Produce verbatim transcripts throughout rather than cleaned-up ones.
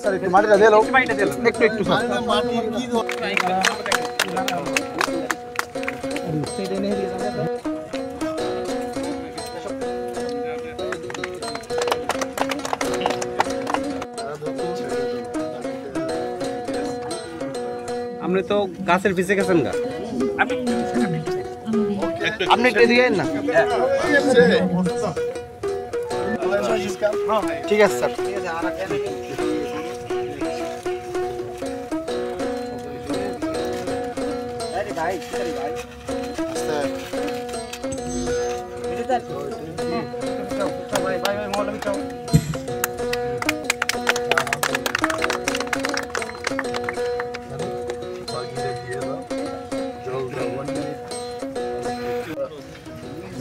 স্যার, একটু মাটিটা দিলো। একটু, একটু, স্যার। আপনি তো গাছের পিছে গেছেন গা। আপনি একটু এদিকে আইন না। ঠিক আছে, sir.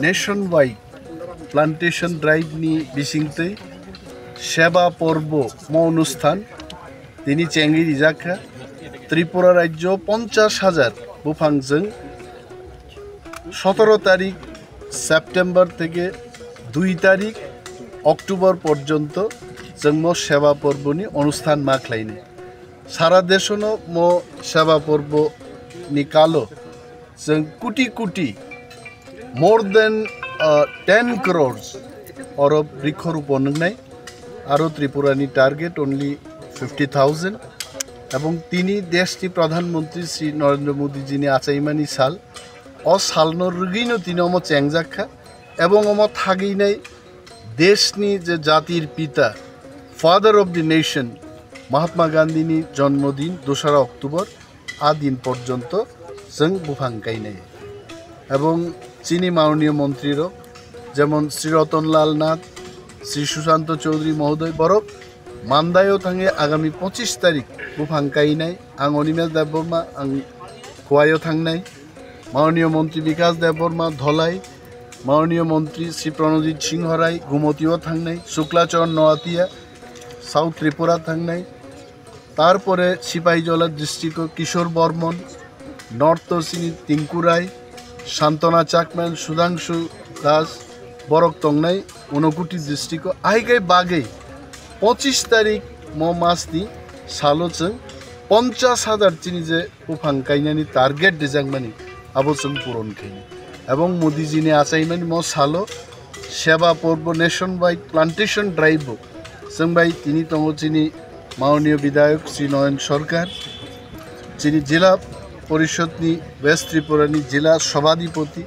Nationwide plantation drive ni bisingtwi seba porbo mo onusthan tini chengwi rijak kha. Tripura rajyo ponchash hajar buphang jwng sotoro tarik September theke dui tarik October porjonto chwng mo seba porbo ni onusthan ma khlainai. Sara deshono mo seba porbo ni kalo chwng kuti kuti, more than, uh, ten crores oro brikho ropo nwngnai. Aro Tripura ni target only fifty thousand. Ebong tini desh ni Pradhan Mantri Shri Narendra Modi ji ni achaimani sal, o salno rwgwino tini omo chengjak kha. Ebong omo thagwinai deshni je jatir pita, father of the nation, Mahatma Gandhi ni jonmodin dosra October, a din porjonto chwng buphang kainai. Ebong chini manoniyo montri rok, jemon Shri Ratan Lal Nath, Shri Sushanto Chowdhury mohodoy, borok Mandai o thangwi agami pochish tarik buphang kainai. Ang Animesh Debbarma, ang Khowai o thangnai. Manoniyo Montri Bikash Debbarma Dholai, Manoniyo Montri Shri Pranojit Singh Rai Gumoti o thangnai, Shukla Charan Noatia South Tripura thangnai, tarpore Sipahijola district o Kishore Bormon, North o chini Tinku Rai, Santana Chakma, Sudhangshu Das, borok tongnai Unakoti district o. Ahaikhai bagwi pochish tarik mo mas ni salo chwng ponchash hajar chini je buphang kainani target rijakmani, abo chwng puron khainai. Ebong Modi ji ni achaimani mo salo Seba Porbo Nationwide Plantation Drive bo chwng bai tini tongo chini Manoniyo Bidhayok Shri Noyon Sarkar, chini Jila Porishod ni West Tripura ni Jila Sabhadipoti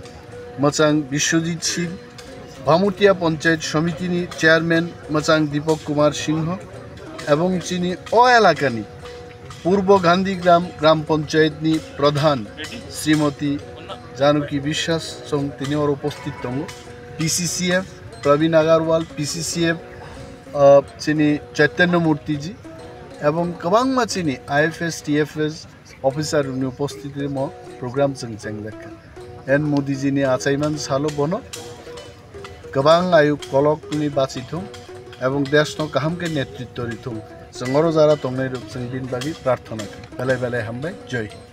mwchang Biswajit Singh, Bhamutia Panchayat Samiti ni Chairman mwchang Dipak Kumar Singh, ebong chini o elakani Purbo Gandhigram Gram Panchayat ni Pradhan Srimati Janaki Biswas chwng tini oro uposthit tongo. P C C F Praveen Agarwal, P C C F, ah, chini Chaitanya Murthy ji, ebong kwbangma chini I F S, T F S officer rokni uposthiti mo program chwng chengjak kha. En Modi ji ni achaiman salo bono kwbang ayu kolokni bachithung ebong deshno kaham khe netritto rithung. Chwng oro jara tongnai rok chwng bini bagwi prarthana kha. Belai belai hambai, Jai Hind.